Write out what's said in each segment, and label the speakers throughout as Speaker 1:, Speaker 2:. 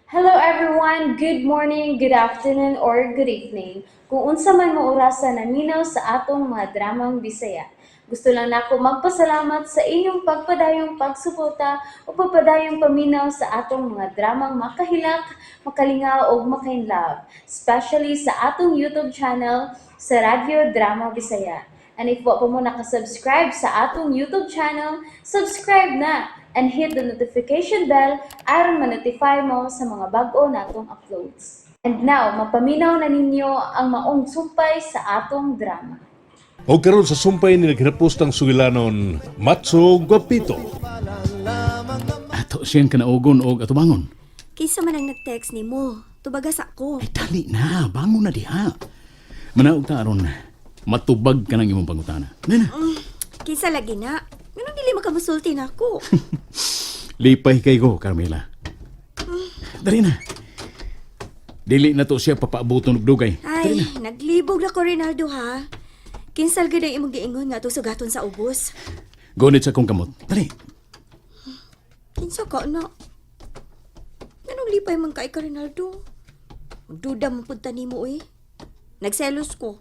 Speaker 1: Hello everyone! Good morning, good afternoon, or good evening. Kung unsa man mo orasa naminaw sa atong mga dramang Bisaya. Gusto lang nako magpasalamat sa inyong pagpadayong pagsuporta o pagpadayong paminaw sa atong mga dramang makahilak, makalingaw ug makainlove, especially sa atong YouTube channel sa Radyo Drama Bisaya. And if wa pa mo nakasubscribe sa atong YouTube channel, subscribe na and hit the notification bell aron ma-notify mo sa mga bag-o natong uploads. And now, mapaminaw na ninyo ang maong sumpay sa atong drama.
Speaker 2: O karon sa sumpay ni naghirapos ng sugilanon, Matso Guapito.
Speaker 3: Ato siyang kanaugon og atubangon.
Speaker 4: Kinsa man ang nag-text nimo? Tubagas ako.
Speaker 3: Ay, dali na. Bangon na diha. Manaog ta aron. Matubag ka ng imong pangutana. Nana,
Speaker 4: Kinsa lagi na? Nganong dili makamusulti na ako?
Speaker 3: lipay kay ko, Carmela. Dali na. Dili na to siya papaabuton og dugay.
Speaker 4: Ay, naglibog na ko, Rinaldo, ha? Kinsal gid ang imong giingon nga atong sugaton sa ubos.
Speaker 3: Gunit sa akong kamot. Dali.
Speaker 4: Kinsa ka na? Nganong lipay man kay ka, Rinaldo? Duda man pud ta nimo eh. Nagselos ko.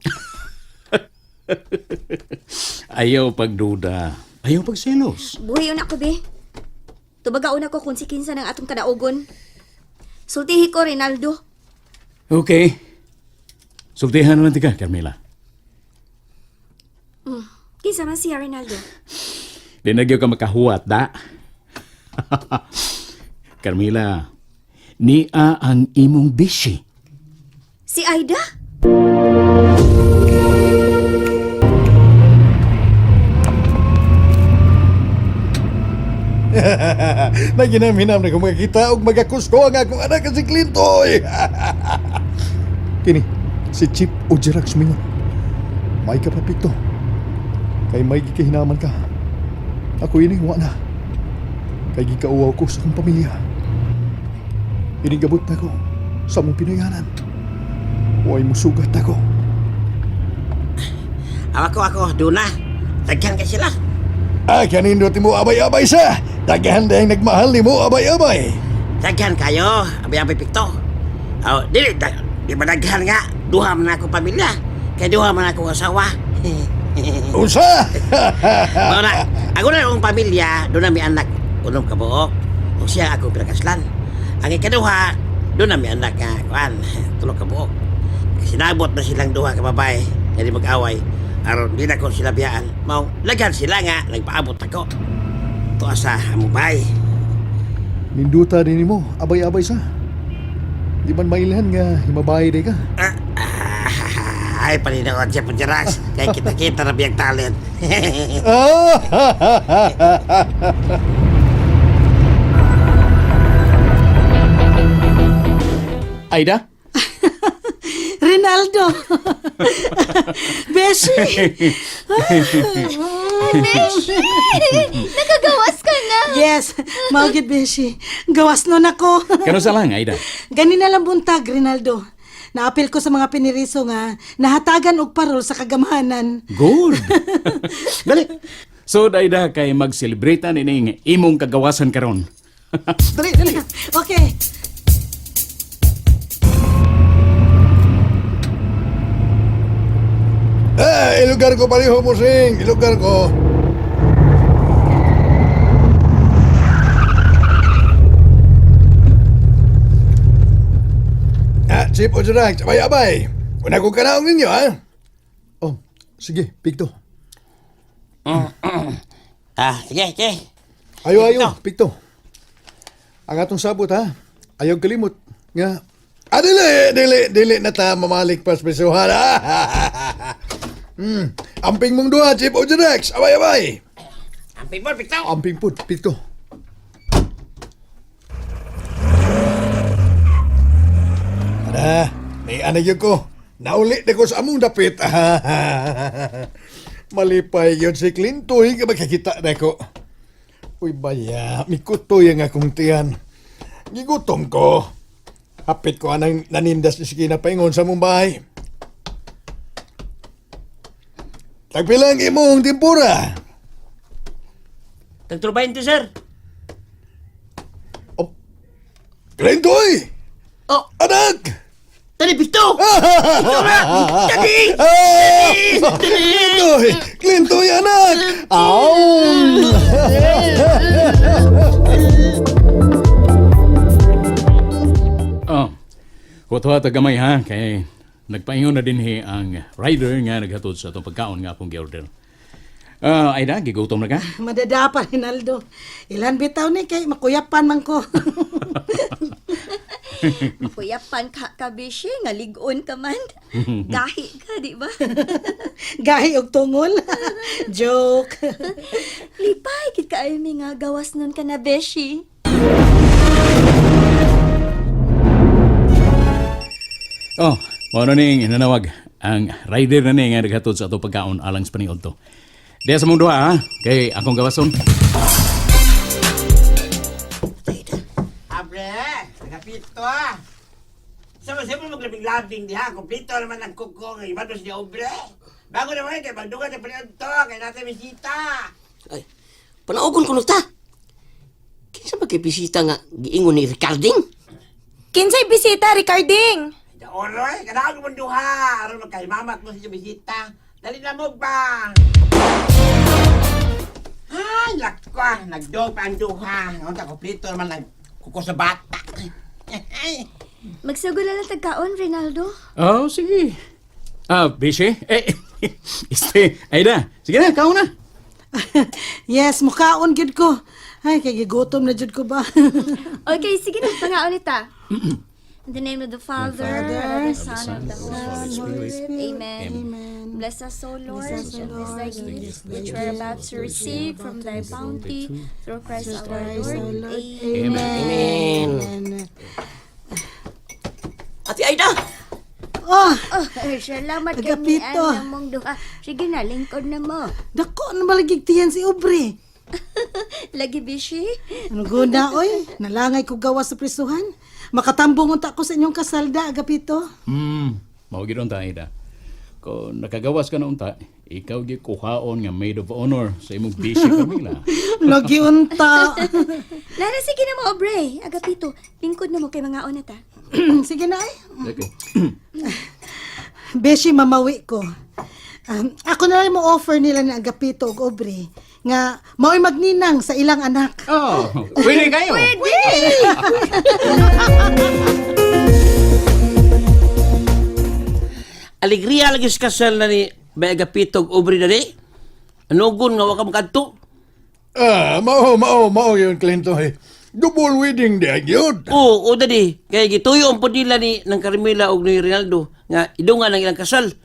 Speaker 3: Ayaw pagduda. Ayaw pagselos.
Speaker 4: Buhi na ko, be. Tubagaon ako kung si kinsa ng atong kanaugon. Sultihi ko, Rinaldo.
Speaker 3: Okay. Sultihan na lang tika, Carmela.
Speaker 4: Kinsa man siya, Rinaldo?
Speaker 3: Di na gyud ka makahuwat, da. Carmela, niya ang imong bisi.
Speaker 4: Si Aida?
Speaker 5: Naginamhinam na ko makakita og magakusko ang akong anak si Clintoy. Kini, si Chip Ojerax sumingon. May kapapikto. Kay may gikahinaman ka. Ako ini, wa na. Kay gikauwaw ko sa akong pamilya. Inigabot na ko sa mong pinayanan. Huwag mo sugat ako.
Speaker 6: Ako, ako, doon na. Daghan kay sila.
Speaker 5: Ah, kanindot mo abay-abay sa. Daghan dahil nagmahal ni mo abay-abay.
Speaker 6: Daghan kayo, abay-abay pikto. Oh, dili, di ba daghan nga? Duha man ako pamilya. Kay duha man ako asawa.
Speaker 5: Usa!
Speaker 6: Mao na, ako na akong pamilya, doon na may anak. Unom ka buok. O siya ako pinakaslan. Ang ikaduha, doon na may anak nga, kuan, tulo ka buok. Sinabot na silang duha ka babae, nga di mag-away. Aron di na ko sila biyaan. Mao, laghan sila nga, nagpaabot ako. Tuwa sa among bahay.
Speaker 5: Ninduta din mo, abay-abay sa. Di man mailhan nga himabay day ka.
Speaker 6: Ah, ah, ay, paninawag siya po Jerax. Kaya kita-kita na biyang talent.
Speaker 3: Aida?
Speaker 7: Rinaldo! Beshi!
Speaker 1: Beshi! Nakagawas ka na!
Speaker 7: Yes, mao gyud, Beshi. Gawas nun ako.
Speaker 3: Kano sa lang, Aida?
Speaker 7: Gani na lang buntag, Rinaldo. Naapil ko sa mga piniriso nga nahatagan og parol sa kagamhanan.
Speaker 3: Good. Dali. So, Aida, kay mag-celebrate na ining imong kagawasan karon. Dali, dali.
Speaker 7: Okay.
Speaker 5: Ah, ilugar ko pareho mo sing, ilugar ko. Ah, Chip o Jerax, abay-abay. Una ko kanaong ninyo, ha? Oh, sige, Pikto.
Speaker 6: Ah, sige, sige.
Speaker 5: Ayo, ayo, Pikto. Ang atong sabot, ha? Ayaw kalimot. Nga, ah, dili, dili, dili na ta mamalik pas besuhan, ha? Amping mong duha, Chip o Jerax. Abay, abay.
Speaker 6: Amping mo, Pikto.
Speaker 5: Amping pud, Pikto. Ada, may anay yun ko. Nauli na ko sa among dapit. Malipay yun si Clintoy nga makakita na ko. Uy, baya, mikutoy ang akong tiyan. Gigutom ko. Hapit ko anang nanindas ni Sikina paingon sa mong bahay. Tagpilang imong timpura.
Speaker 6: Tagtrubahin to, sir.
Speaker 5: Oh, Clintoy!
Speaker 6: Oh,
Speaker 5: Anak!
Speaker 6: Dali, Pito! Pito na! Dali!
Speaker 5: Ah!
Speaker 6: Dali!
Speaker 5: Clintoy! Clintoy, anak! Aw!
Speaker 3: Oh. Huwat-huwat gamay ha kay nagpaingon na dinhi ang rider nga naghatod sa atong pagkaon nga akong gi-order. Ah, Aida, gigutom na ka?
Speaker 7: Madada pa, Rinaldo. Ilan bitaw ni kay makuyapan man ko.
Speaker 4: Makuyapan ka, kabishi, nga ligon ka man. Gahi ka, di ba?
Speaker 7: Gahi og tungol. Joke.
Speaker 4: Lipay, kit kaayo mi nga gawas nun ka na, Beshi.
Speaker 3: Oh, mao na ning nanawag ang rider na ni nga naghatod sa atong pagkaon alang sa paniod to. Diya sa mong duha ha, kay akong gawason.
Speaker 6: Abre, nagapito ah. Sama-sama maglabing-labing diha. Kumplito naman ang kuko ng iba doon si Obre. Bago naman kay magduga sa paniod to, kay natin bisita.
Speaker 8: Ay, panaugon ko ta. Kinsa ba kay bisita nga giingon ni Ricarding?
Speaker 9: Kinsay bisita, Ricarding!
Speaker 6: Da oroy, kanaog mo duha. Aron magkahimamat mo sa bisita. Dali na mo ba? Ay, lakwa. Nagdog pa ang duha. Unta, kumplito naman ang kuko sa bata. Ay,
Speaker 4: Magsugol na lang tagkaon, Rinaldo.
Speaker 3: Oh, sige. Ah, busy? Eh, este, Aida, sige na, kao na.
Speaker 7: Yes, mukaon gyud ko. Ay, kay gigutom na jud ko ba.
Speaker 4: Okay, sige na, pangaon ita. In the name of the Father, and of the Son, and of the Holy Spirit. Amen.
Speaker 7: Amen.
Speaker 4: Bless us, O Lord, and bless thy gifts, which we are about to receive from thy bounty, through Christ our Lord. Amen.
Speaker 8: Amen.
Speaker 7: Amen.
Speaker 8: Ate Aida,
Speaker 7: Oh,
Speaker 4: Oh, salamat kami,
Speaker 7: Agapito.
Speaker 4: Ana mong duha. Sige na, lingkod na mo.
Speaker 7: dako na malagig tiyan si Aubrey.
Speaker 4: Lagi, Bishi.
Speaker 7: Ano guna, oy? Nalangay ko gawa sa prisuhan. Makatambong unta ko sa inyong kasalda, Agapito.
Speaker 3: Mao gid unta, Aida. Kung nakagawas ka na unta, ikaw gyud kuhaon nga maid of honor sa imong busy Camila.
Speaker 7: Lagi unta.
Speaker 4: Lara, sige na mo, Aubrey. Agapito, lingkod na mo kay mga na ta.
Speaker 7: Sige na ay.
Speaker 3: Okay.
Speaker 7: Beshi, mamawi ko. Ako na lang mo offer nila ni Agapito ug Aubrey nga mao'y magninang sa ilang anak.
Speaker 3: Oh, pwede kayo.
Speaker 6: Alegria lagi sa kasal na ni Bay Agapito ug Aubrey dali. Anugon nga wa ka makadto.
Speaker 5: Ah, mao, mao, mao yun, Clintoy. Double wedding di yun.
Speaker 6: Oo, o dadi. Kay gituyo ang pudila ni ng Carmela og ni Rinaldo nga idungan ang ilang kasal.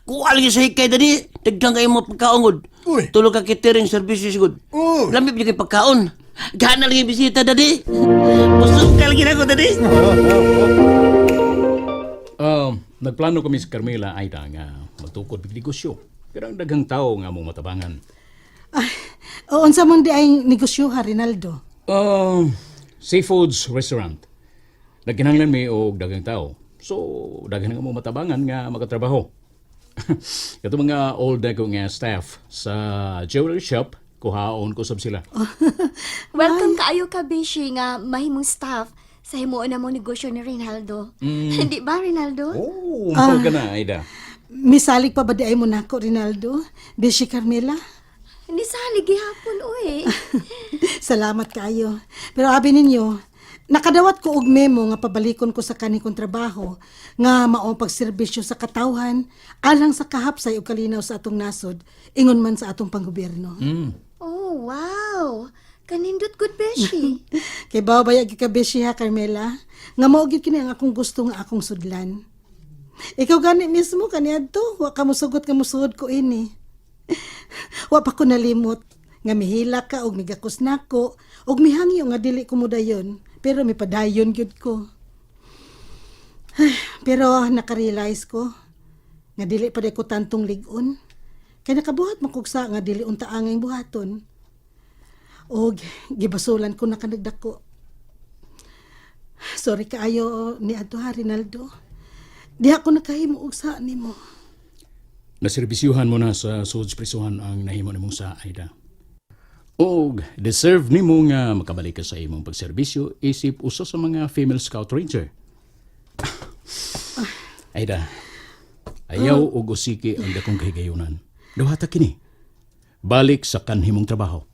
Speaker 6: Kuha lagi sa hikay dadi, daghan kay mo pagkaongod.
Speaker 5: Uy.
Speaker 6: Tulo ka catering services gud.
Speaker 5: Uy.
Speaker 6: Lami pa kay pagkaon. Gana lagi bisita dadi. Busog ka lagi nako dadi.
Speaker 3: Nagplano kami sa Carmela, Aida, nga magtukod mig negosyo. Pero ang daghang tao nga mong matabangan.
Speaker 7: Ay, o unsa man di ay negosyo ha, Rinaldo?
Speaker 3: Seafoods Restaurant. Nagkinahanglan mi og daghang tao. So, daghan nga mong matabangan nga makatrabaho. Kato mga old na ko nga staff sa jewelry shop, kuhaon ko sab sila.
Speaker 4: Welcome kaayo ka, Bishi, nga mahimong staff sa himuon na mong negosyo ni Rinaldo. Hindi ba, Rinaldo?
Speaker 3: Oh, mao ka na, Aida.
Speaker 7: Misalig pa ba di ay mo nako, Rinaldo? Beshi Carmela?
Speaker 4: Hindi sa gihapon, uy.
Speaker 7: Salamat kaayo. Pero abi ninyo, nakadawat ko og memo nga pabalikon ko sa kani kong trabaho nga mao pagserbisyo sa katawhan alang sa kahapsay ug kalinaw sa atong nasod ingon man sa atong panggobyerno.
Speaker 4: Oh, wow. Kanindot good, Beshi.
Speaker 7: Kay bawo ba ka beshi ha Carmela? Nga mao gyud kini ang akong gusto nga akong sudlan. Ikaw gani mismo kaniadto, wa ka mosugot nga mosuod ko ini. Wa pa ko nalimot nga mihila ka og migakos nako og mihangyo nga dili ko modayon, pero mipadayon gyud ko. Ay, pero nakarealize ko nga dili pa ko tantong lig-on. Kay nakabuhat man kog sa nga dili unta angay buhaton. Og gibasulan ko na kanagdako. Sorry kaayo ni adto ha, Rinaldo. Diha ko nakahimo og sa nimo.
Speaker 3: Naserbisyuhan mo na sa sud prisuhan ang nahimo nimong sa Aida. Og deserve nimo nga makabalik ka sa imong pagserbisyo isip usa sa mga female scout ranger. Aida, ayaw og usiki ang dakong kahigayunan. Duhata kini. Balik sa kanhimong trabaho.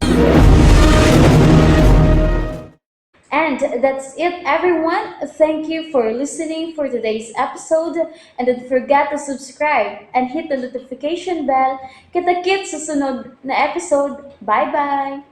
Speaker 1: And that's it, everyone. Thank you for listening for today's episode. And don't forget to subscribe and hit the notification bell. Kita-kits sa sunod na episode. Bye-bye!